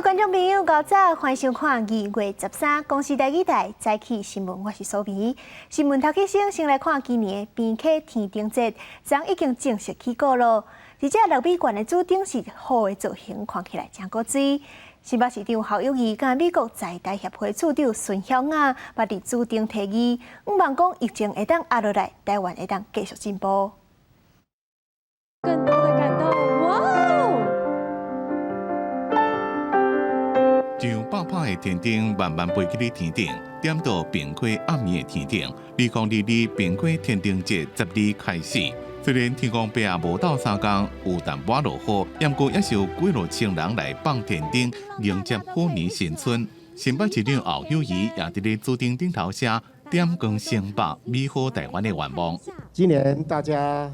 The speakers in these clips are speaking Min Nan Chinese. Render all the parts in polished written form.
位觀眾朋友，午早，歡迎收看2月13公視台語台早起新聞，我是蘇眉。新聞頭起先，先來看今年的平溪天燈節，昨已經正式起鼓囉。而這六米懸的主燈是虎的造型，看起來誠古錐。新北市長侯友宜佮美國在台協會處長孫曉雅，捌佇主燈提議，向望講疫情會當壓落來，台灣會當繼續進步。更多的感動，哇！將爆破的天燈慢慢飛去咧天頂，點到平溪暗暝的天頂。2022平溪天燈節12開始，雖然天公伯啊無鬥相共，有淡薄落雨，毋過也是有幾落千人來放天燈，迎接虎年新春。新北市長侯友宜也佇咧主燈頂頭寫點光新北美好台灣的願望。今年大家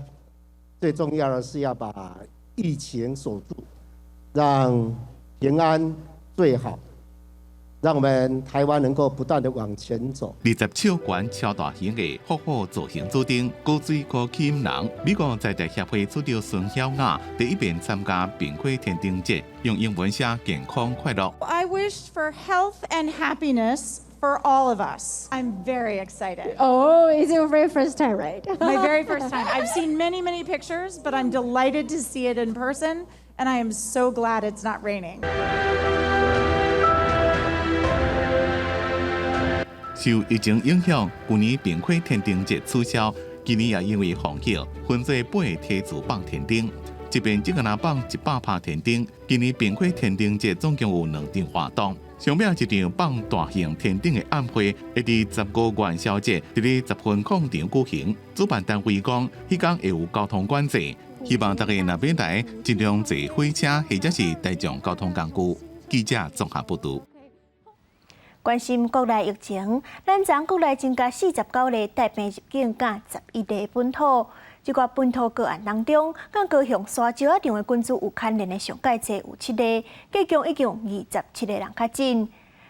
最重要的是要把疫情守住，讓平安最好，讓我們台灣能夠不斷的往前走。20尺懸超大型的復古造型主燈，古錐閣吸引人。美國在台協會處長孫曉雅第一遍參加平溪天燈節，用英文寫健康快樂。 I wish for health and happiness for all of us. I'm very excited. Oh, it's your very first time, right? My very first time. I've seen many, many pictures, but I'm delighted to see it in person, and I am so glad it's not raining. 受疫情影響，舊年平溪天燈節取消，今年也因為防疫，分做八個梯次放天燈。這邊只敢若放100拍天燈。今年平溪天燈節總共有兩場活動，上尾一場放大型天燈的晚會，會佇15元宵節，佇咧十分廣場舉行。主辦單位講，彼工會有交通管制，希望大家若欲來，盡量坐火車或者是大眾交通工具。記者綜合報導。關心國內疫情，咱昨國內增加49例帶病入境，佮11例本土。這寡本土個案當中，佮高雄沙石仔場的菌株有牽連的上蓋濟有七例，計共已經27個人確診。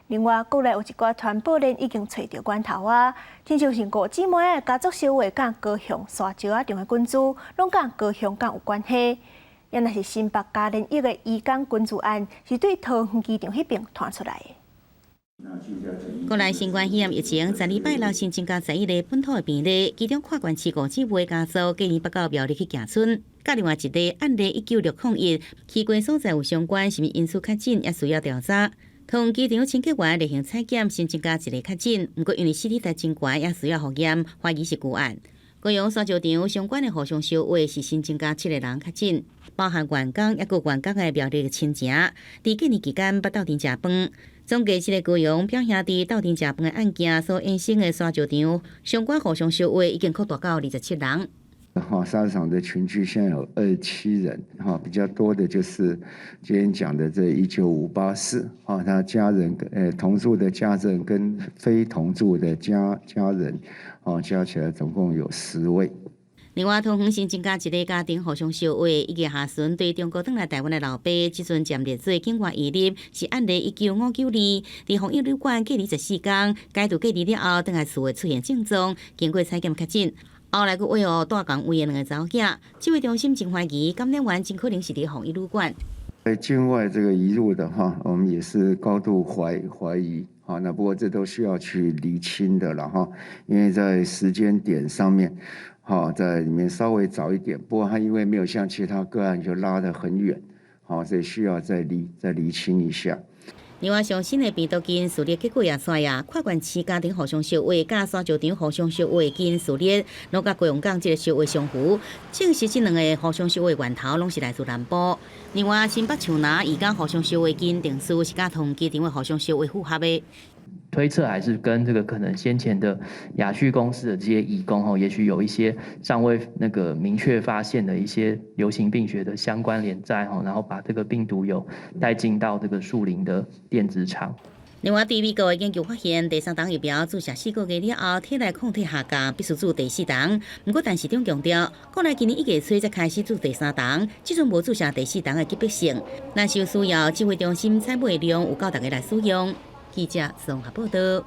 另外，國內有一寡傳播鏈已經揣著源頭啊，親像是五姊妹的家族相話，佮高雄沙石仔場的菌株，攏佮高雄港有關係。也若是新北嘉聯益的移工菌株案，是對桃園機場彼邊傳出來的。國內新冠肺炎疫情，昨禮拜六新增加11例本土的病例，其中跨縣市五姊妹家族隔年北到苗栗去行村，佮另外一例案例19601，去過所在有相關，是毋是因此確診，也需要調查。桃園機場清潔員例行採檢新增加一例確診，毋過因為 CT 值真懸，也需要複驗，懷疑是舊案。高雄沙石場相關的互相相話是新增加七個人確診，包含員工，抑閣員工的苗栗親情，佇過年期間捌鬥陣食飯。總計這个高雄表兄弟鬥陣食飯的案件所衍生的沙石場相關互相相話已經擴大到27人。哈，砂石場的群聚現在有27人，哈，比較多的就是今天講的這19584，哈，他家人，同住的家人跟非同住的家人，哦，加起來總共有10位。另外，桃園新增加一个家庭互相相話，1月下旬對中國轉來台灣的老爸，這陣暫列做境外移入，是案例19592，佇防疫旅館隔離14工，解除隔離了後，轉來厝的出現症狀，經過採檢確診。後來閣挖予蹛仝位的兩個查某囝，指揮中心真懷疑感染源真可能是佇防疫旅館。在境外這個移入的話，我們也是高度懷疑。好，那不過這都需要去釐清的了哈，因為在時間點上面。好，在裡面稍微早一點，不過他因為沒有像其他個案就拉得很遠，好，所以需要再釐清一下。另外，上新的病毒基因序列結果也出來啊，跨縣市家庭互相相話，佮沙石場互相相話基因序列，攏佮高雄港這个相話相符，證實這兩个互相相話源頭攏是來自南部。另外，新北樹林移工互相相話基因定序是佮桃園機場的互相相話符合的。推測還是跟這個可能先前的亞旭公司的這些移工吼，也許有一些尚未那個明確發現的一些流行病學的相關聯在吼，然後把這個病毒有帶進到這個樹林的電子廠。另外，對美國的研究發現，第三針疫苗注射4個月了後，體內抗體下降，必須注第四針。毋過，陳時中強調，國內今年1月初才開始注第三針，這陣無注射第四針的急迫性。若是有需要，指揮中心採買量有夠大家來使用。記者綜合報道。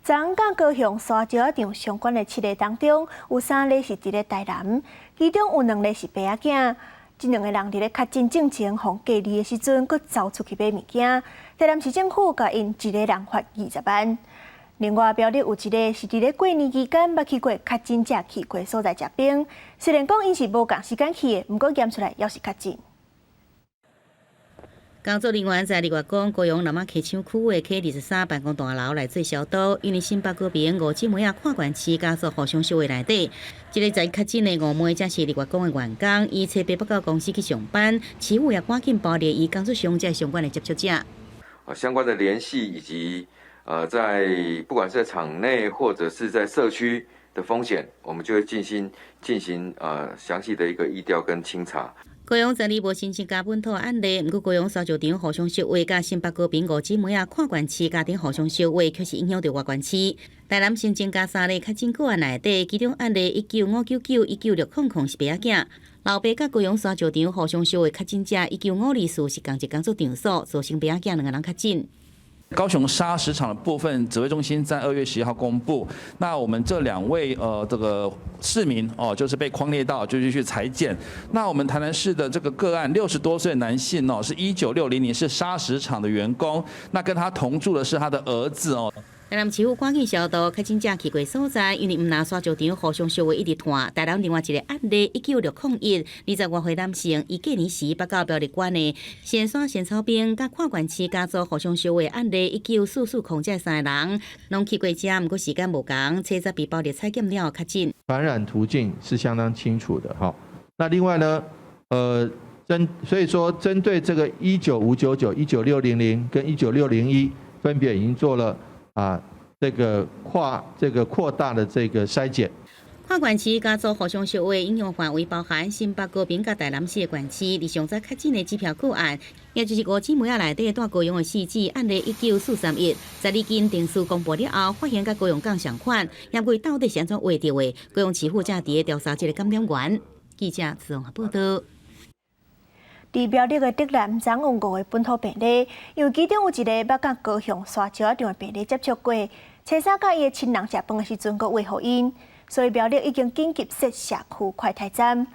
昨佮高雄沙石場相關的七例當中，有三例是佇咧台南，其中有兩例是爸仔囝。這兩个人佇咧確診進前予隔離的時陣，閣走出去買物件。台南市政府共𪜶一个人罰20萬。另外，苗栗有一个是佇咧過年期間捌去過確診者去過所在食飯，雖然講𪜶是無仝時間去的，毋過驗出來猶是確診。工作人員在日月光高雄南仔溪廠區的 K23辦公大樓來做消毒，因為新北高屏吳姊妹仔跨縣市家族互相相會內底，這个在確診的吳妹才是日月光的員工，伊初八欲到公司去上班，市府也趕緊包列伊工作上這相關的接觸者。啊，相關的聯繫以及在不管是在廠內或者是在社區的風險，我們就會進行詳細的一個疫調跟清查。高雄昨日無新增加本土案例，毋過高雄紲石場互相相會佮新北高屏吳姊妹仔跨縣市家庭互相相會，卻是影響著外縣市。台南新增加三例確診個案內底，其中案例19599、19600是爸仔囝。老爸佮高雄紲石場互相相會確診者1954是仝一工作場所，造成爸仔囝兩个人確診。高雄砂石場的部分，指揮中心在2月11號公布。那我們這兩位這個市民哦，就是被匡列到，就是去採檢。那我們台南市的這個個案，60多歲男性哦，是19600，是砂石場的員工。那跟他同住的是他的兒子哦。台南市府趕緊消毒確診者去過所在，因為毋但紲石場互相相會一直傳。台南另外一个案例19601，20外歲男性，伊過年時欲到苗栗縣的仙山仙草冰，佮跨縣市家族互相相會案例19440這三个人，攏去過遮，毋過時間無仝，初十被包列採檢了確診。傳染途徑是相當清楚的，哈。那另外呢，所以說針對這個19599、19600跟19601，分別已經做了這個擴大的這個篩檢。跨縣市家族互相相會影響範圍包含新北、高屏佮台南四个縣市，而上早確診的指標個案，也就是吳姊妹仔內底蹛高雄的四姊案例19431，十二經定數公布了後，發現佮高雄港相款，也毋過到底是按怎畫著的？高雄市府正佇咧調查這个感染源。記者綜合報道。佇苗栗的竹南，昨有五个本土病例，因為其中有一个捌佮高雄沙石仔場的病例接觸過，初三佮伊的親人食飯的時陣，閣餵予𪜶，所以苗栗已經緊急設社區快篩站。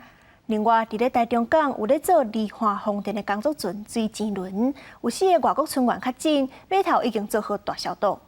另外，佇咧台中港有咧做離岸風電的工作船水晶輪，有四个外國船員確診，碼頭已經做好大消毒。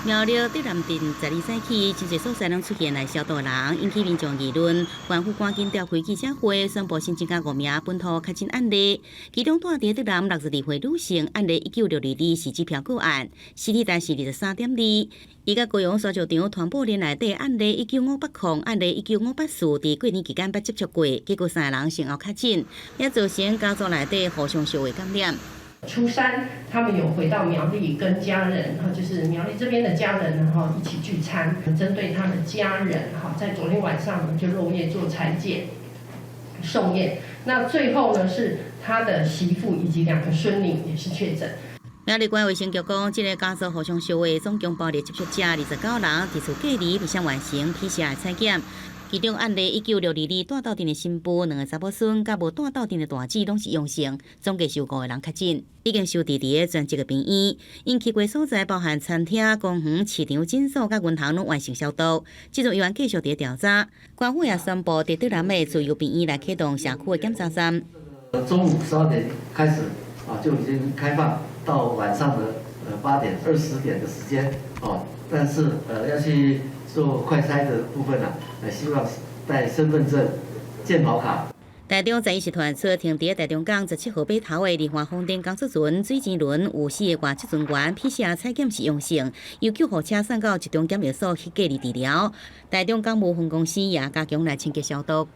苗栗竹南鎮十二早起，真濟所在攏出現來消毒的人，引起民眾議論。縣府趕緊召開記者會，宣布新增加五名本土確診案例，其中蹛佇竹南62歲女性案例19622是指標個案，CT 值是23.2。伊佮高雄紲石場團堡連內底案例19580、案例19584，佇過年期間捌接觸過，結果三个人先後確診，也造成家族內底互相相會感染。初三，他們有回到苗栗跟家人，哈，就是苗栗這邊的家人，然後一起聚餐。針對他的家人，哈，在昨天晚上我們就漏夜做採檢、送驗。那最後呢，是他的媳婦以及兩個孫女也是確診。苗栗縣衛生局講，這个家族互相相會總共包列接觸者29人，佇厝隔離，並且完成 PCR 採檢。其中案例19622蹛鬥陣的新婦，兩个查某孫，佮無蹛鬥陣的大姊攏是陽性，總計是有五个人確診，已經收治佇个專責的病院。𪜶去過所在包含餐廳、公園、市場、診所佮銀行攏完成消毒。這陣醫院繼續佇調查，縣府也宣布佇竹南的自由病院來啟動社區的檢查站。中午12點開始啊，就已經開放到晚上的8點20點的時間哦，但是要去做快篩的部分呢，希望帶身份證、健保卡。台中十一時傳出停佇台中港17號碼頭的離岸風電工作船水晶輪有四个外籍船員 PCR 採檢是陽性，由救護車送到集中檢疫所去隔離治療。台中港務分公司也加強來清潔消毒。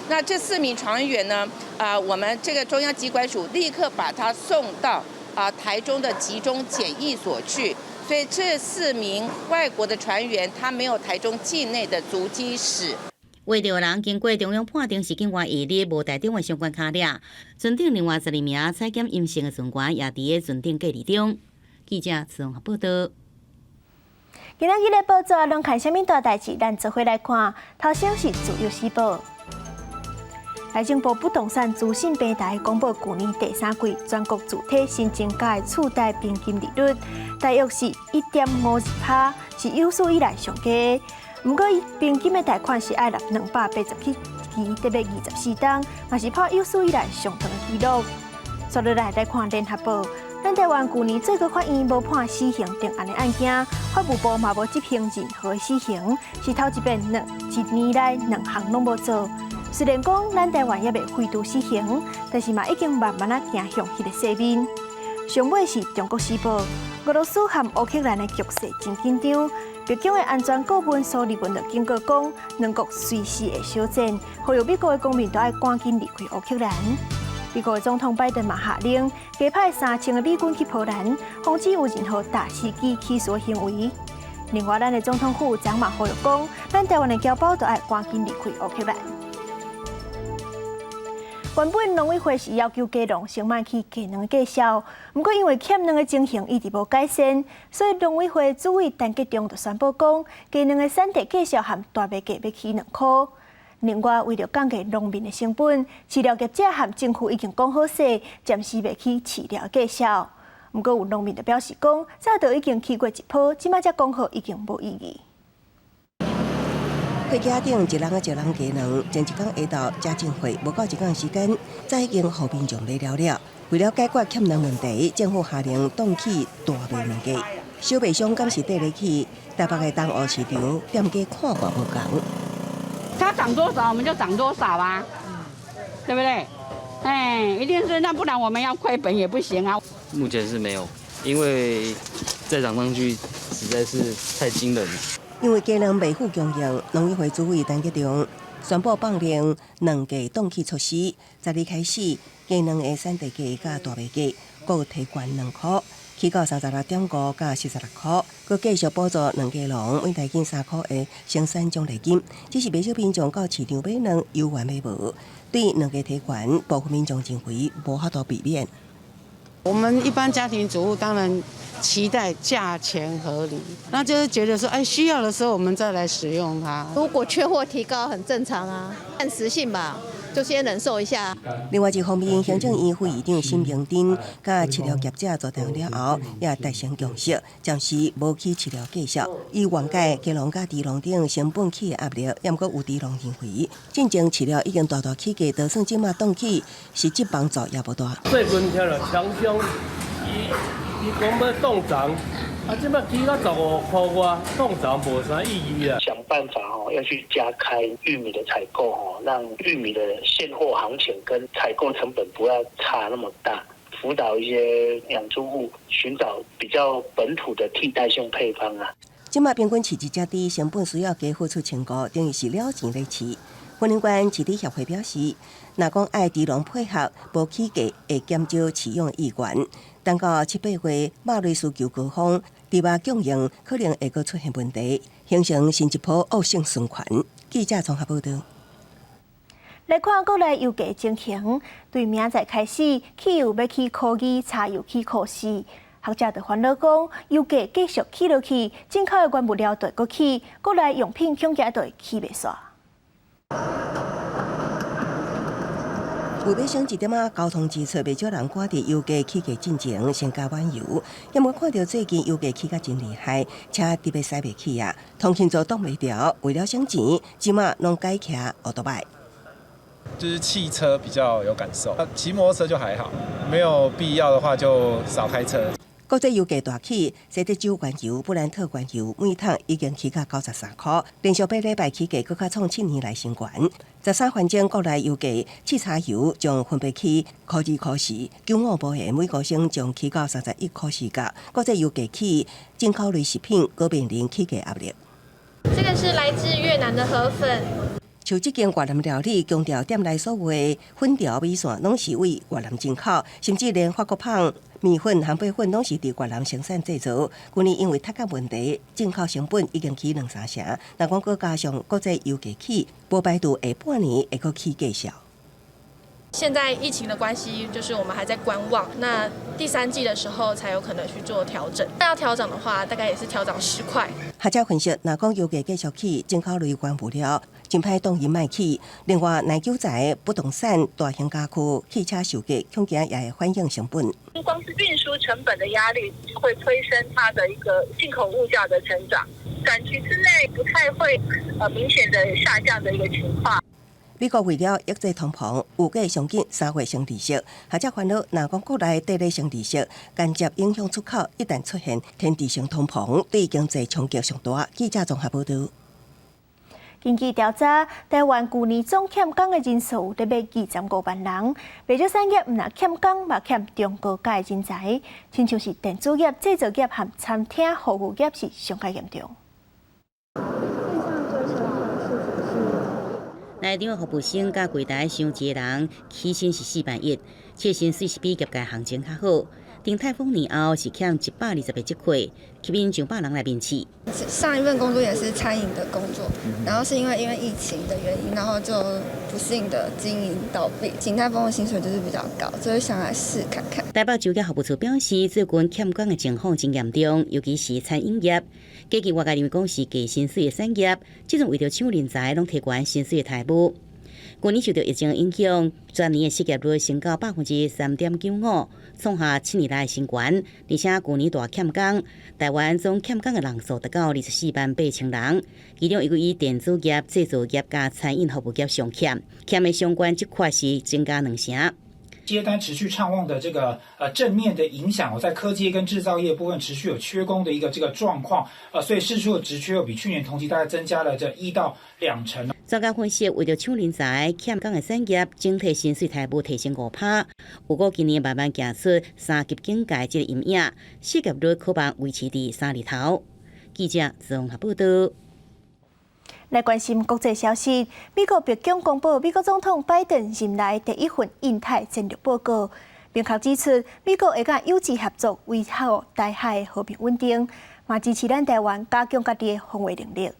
那這四名船員呢？啊，我們這個中央疾管署立刻把他送到台中的集中檢疫所去。所以這四名外國的船員，他沒有台中境內的足跡史。畫著人經過中央判定是境外移入，無台中的相關卡列。船頂另外12名採檢陰性的船員也佇个船頂隔離中。記者綜合報道。今仔日的報紙攏看啥物大代誌？咱做伙來看。頭先是自由時報。內政部不動產資訊平台公布舊年第三季全國主體新增加的次貸平均利率，大約是1.52%，是有史以來上低。毋過，平均的貸款是愛納287期得欲24冬，嘛是破有史以來上長的紀錄。紲落來來看聯合報，咱台灣舊年最高法院無判死刑定案的案件，法務部嘛無執行任何死刑，是頭一遍兩一年內兩項攏無做。雖然講咱台灣猶未廢除死刑，但是嘛已經慢慢仔行向彼個勢面。上尾是中國時報，俄羅斯和烏克蘭的局勢真緊張，白宮的安全顧問蘇利文就警告講，兩國隨時會小戰，呼籲美國的公民都愛趕緊離開烏克蘭。美國的總統拜登嘛下令，加派3000個美軍去波蘭，防止有任何大司機起事行為。另外，咱的總統府昨嘛呼籲講，咱台灣的僑胞都愛趕緊離開烏克蘭。原本農委會是要求雞農先莫起雞卵的價數，毋過因為欠卵的情形一直無改善，所以農委會主委陳吉仲就宣布講，雞卵的產地價數和大麥價欲起2箍。另外，為著降低農民的成本，飼料業者和政府已經講好勢，暫時袂起飼料價數。毋過有農民就表示講，早就已經起過一波，這擺才講好已經無意義。貨架頂一籠仔一籠雞卵，前一工下晝食進貨，無夠一工時間，早已經予民眾買了了。為了解決欠卵問題，政府下令凍起大麥卵價。小麥商敢是綴咧起，台北的東湖市場店家看法無仝。它漲多少我們就漲多少啊，對不對？哎，一定是那不然我們要虧本也不行啊。目前是沒有，因為再漲上去實在是太驚人了。因為雞卵未赴供應，農委會主委陳吉仲宣布放令卵價凍起措施。十日開始，雞卵的產地價佮大麥價各提懸2箍，起到36.5佮46箍，閣繼續補助兩雞農每台斤3箍的生產獎勵金。只是袂少民眾到市場買卵猶原買無，對卵價提懸，部分民眾認為無法度避免。我們一般家庭主婦當然期待價錢合理，那就是覺得說，哎，需要的時候我們再來使用它。如果缺貨提高，很正常啊，暫時性吧，就先忍受一下。另外一方面，行政院副院長沈榮津佮飼料業者座談了後，也達成共識，暫時無起飼料價數，以緩解雞農佮豬農等成本起的壓力。毋過有豬農認為，進前飼料已經大大起價，就算這馬凍起，實質幫助也無大。最近聽著廠商伊伊講欲凍漲，啊，這馬起到15箍外，凍漲無啥意義啊。想辦法哦，要去加開玉米的採購哦，讓玉米的現貨行情跟採購成本不要差那麼大。輔導一些養豬戶尋找比較本土的替代性配方啊。這馬平均飼一隻豬成本需要加付出1500，等於是了錢咧飼。雲林縣飼豬協會表示，若講愛豬農配合，無起價會減少飼養意願。等到7、8月肉類需求高峰，豬肉供應可能會閣出現問題，形成新一波惡性循環。記者綜合報導。來看國內油價情形，對明仔載開始，汽油欲起箍2，柴油起箍4。學者就煩惱講，油價繼續起落去，進口的原物料就會閣起，國內用品恐驚就會起袂煞。為欲省一點仔交通支出，袂少人趕佇油價起價進前先加滿油。猶毋過看著最近油價起甲真厲害，車特別駛袂起啊，通勤族擋袂牢，為了省錢，這馬攏改騎歐多擺。就是汽車比較有感受，騎摩托車就還好，沒有必要的話就少開車。國際油價大起，西德州原油、布蘭特原油每桶已經起到93箍，連續8禮拜起價，閣較創7年來新懸。13番鐘國內油價，汽柴油將分別起箍2箍4，95無鹽每公升將起到31箍4角。國際油價起，進口類食品閣面臨起價壓力。這個是來自越南的河粉。像這間越南料理，強調店內所有的粉條米線攏是對越南進口，甚至連法國麭、麵粉、烘焙粉攏是佇越南生產製造。舊年因為脫鉸問題，進口成本已經起兩三成。若講閣加上國際油價起，無排除下半年會閣起價數。現在疫情的關係，就是我們還在觀望。那第三季的時候才有可能去做調整。那要調整的話，大概也是調漲10塊。學者分析，若講油價繼續起，進口類原物料真歹擋伊莫起。另外，耐久材、不動產、大型家具、汽車售價，恐驚也會反映成本。光是運輸成本的壓力，會推升它的一個進口物價的成長。短期之內不太會明顯的下降的一個情況。美國為了抑制通膨，預計上緊3月升利息。學者煩惱，若講國內綴咧升利息，間接影響出口，一旦出現天地性通膨，對經濟衝擊上大。記者綜合報導。根據調查，台灣舊年總欠工的人數有咧欲25萬人，袂少產業毋但欠工，嘛欠中高階人才，親像是電子業、製造業和餐廳服務業是上較嚴重。內場服務生佮櫃台傷濟人，起薪是4萬1，這薪水是比業界行情較好。鼎泰豐年後是欠120個職缺，吸引上百人來面試。上一份工作也是餐飲的工作，然後是因為疫情的原因，然後就不幸的經營倒閉。鼎泰豐的薪水就是比較高，所以想來試看看。台北就業服務處表示，最近欠工的情況真嚴重，尤其是餐飲業。過去外界認為講是低薪水的產業，這陣為著搶人才，攏提懸薪水的待遇。去年受著疫情影響，全年的失業率升到3.95%，創下7年來新高。而且舊年大欠工，台灣總欠工的人數達到24萬8千人，其中又以電子業、製造業佮餐飲服務業上欠，欠的相關職缺是增加2成。接單持續暢旺的這個正面的影響，在科技跟製造業部分持續有缺工的一個這個狀況，所以釋出的職缺又比去年同期大概增加了這1到2成。專家分析，為著搶人才、欠工的產業，整體薪水待遇提升5%。不過今年慢慢行出三級警戒這個陰影，失業率可望維持佇三字頭。記者綜合報導。來關心國際消息，美國白宮公布美國總統拜登任內第一份印太戰略報告，明確指出美國會佮友支合作，維護台海和平穩定，嘛支持咱台灣加強家己的防衛能力。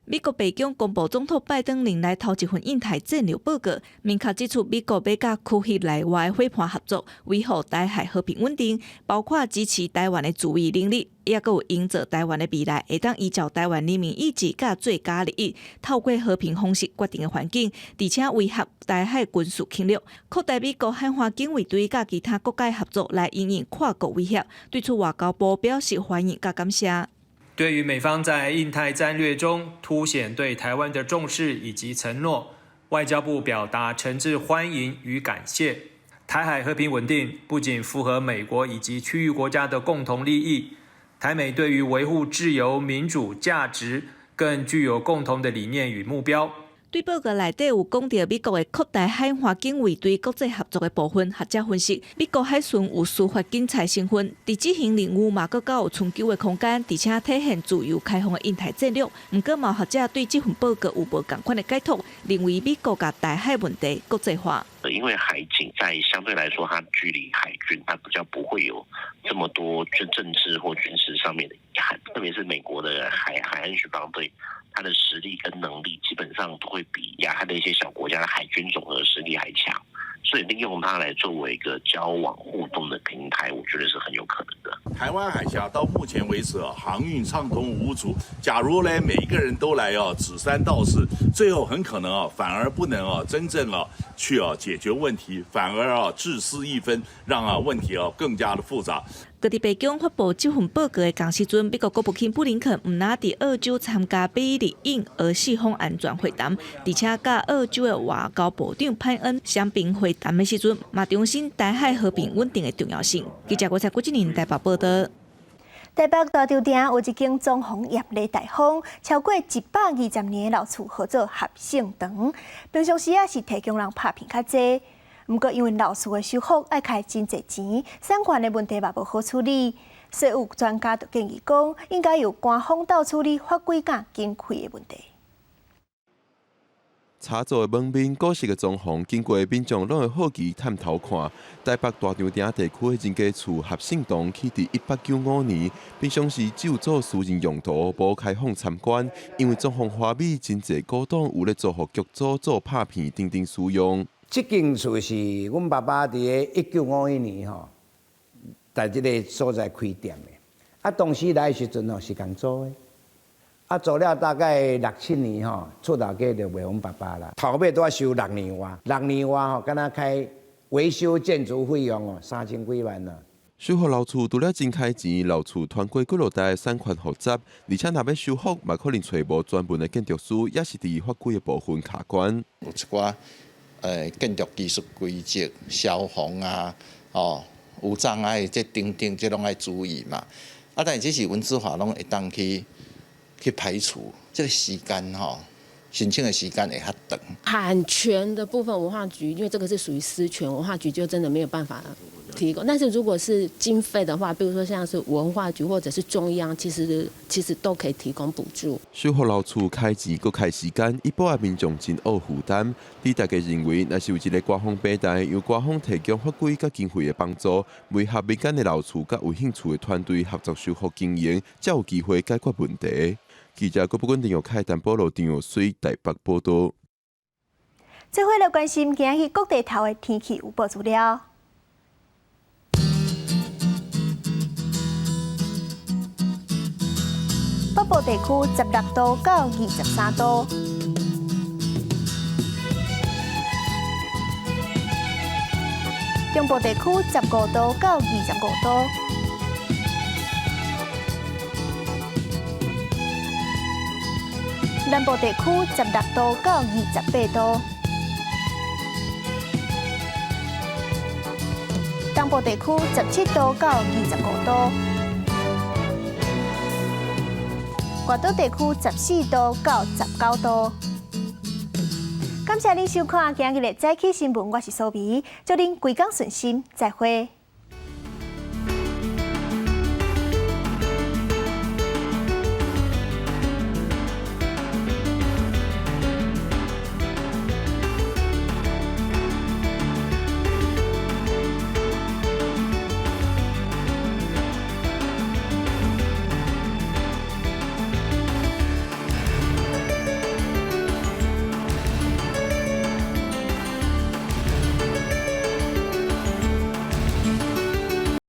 美國白宮公布總統拜登任內頭一份印太戰略報告，明確指出美國欲佮區域內外夥伴合作，維護台海和平穩定，包括支持台灣的自衛能力，抑閣有營造台灣的未來，會當依照台灣人民意志佮最佳利益，透過和平方式決定的環境，而且威嚇台海軍事侵略，擴大美國海岸警衛隊佮其他國家合作來因應跨國威脅。對此外交部表示歡迎佮感謝。對於美方在印太戰略中凸顯對台灣的重視以及承諾，外交部表達誠摯歡迎與感謝。台海和平穩定不僅符合美國以及區域國家的共同利益，台美對於維護自由民主價值更具有共同的理念與目標。對報告內底有講著美國會擴大海岸警衛隊國際合作的部分，學者分析，美國海巡有司法警察成分，佇執行任務嘛閣較有尋求的空間，而且體現自由開放的印太戰略。毋過，嘛學者對這份報告有無仝款的解讀，認為美國共台海問題國際化。因為海警在相對來說，它距離海軍，它比較不會有這麼多政治或軍事上面的遺憾，特別是美國的海岸巡防隊。它的實力跟能力基本上都會比亞太的一些小國家的海軍總和實力還強，所以利用它來作為一個交往互動的平台，我覺得是很有可能的。台灣海峽到目前為止啊，航運暢通無阻。假如呢，每一個人都來哦指三道四，最後很可能啊，反而不能啊真正啊去啊解決問題，反而啊自私一分，讓啊問題啊更加的複雜。閣佇白宮發布這份報告的仝時陣，美國國務卿布林肯毋但佇澳洲參加美日印俄四方安全會談，而且佮澳洲的外交部長潘恩雙邊會談的時陣，嘛重申台海和平穩定的重要性。記者郭彩郭志寧台北報導。台北大稻埕有一間裝潢豔麗大方，超過120年的老厝，號做合盛堂。平常時啊是提供人拍片較濟。毋過因為老厝的修復愛開真濟錢，產權的問題嘛無好處理，所以有專家就建議講，應該由官方鬥處理法規佮經費的問題。茶座的門面，古式的裝潢，經過民眾攏會好奇探頭看。台北大稻埕地區的人家厝合盛堂起佇1895年，平常時只有做私人用途，無開放參觀。因為裝潢華美，真濟古董有咧租予劇組做拍片等等使用。這間厝是阮爸爸佇咧1951年吼，佇這个所在開店的。啊，當時來的時陣吼是仝租的。啊，做了大概六七年吼，厝頭家就賣阮爸爸啦。頭尾拄仔收六年外，六年外吼，敢若開維修建築費用哦，三千幾萬啦。修復老厝除了真開錢，老厝團過幾落代產權複雜，而且若欲修復，嘛可能揣無專門的建築師，也是佇法規的部分卡關。有一寡建築技術規則、消防啊、哦無障礙這等等，這攏愛注意嘛。啊，但是這是文資法攏會當去排除，這個時間吼。申請的時間會較長。產權的部分，文化局因為這個是屬於私權，文化局就真的沒有辦法提供。但是如果是經費的話，比如說像是文化局或者是中央，其實都可以提供補助。修復老厝開錢閣開時間，一般的民眾真學負擔。佇大家認為，若是有一個官方平台，由官方提供法規佮經費的幫助，媒合民間的老厝佮有興趣的團隊合作修復經營，才有機會解決問題。記者郭不君、林玉凱、陳保羅、張玉水台北報道。最後來關心今日各地頭的天氣預報資料。北部地區16度到23度，中部地區15度到25度。南部地區16度到28度，東部地區17度到25度，外島地區14度到19度。感謝您收看今日的早起新聞，我是蘇美，祝您規工順心，再會。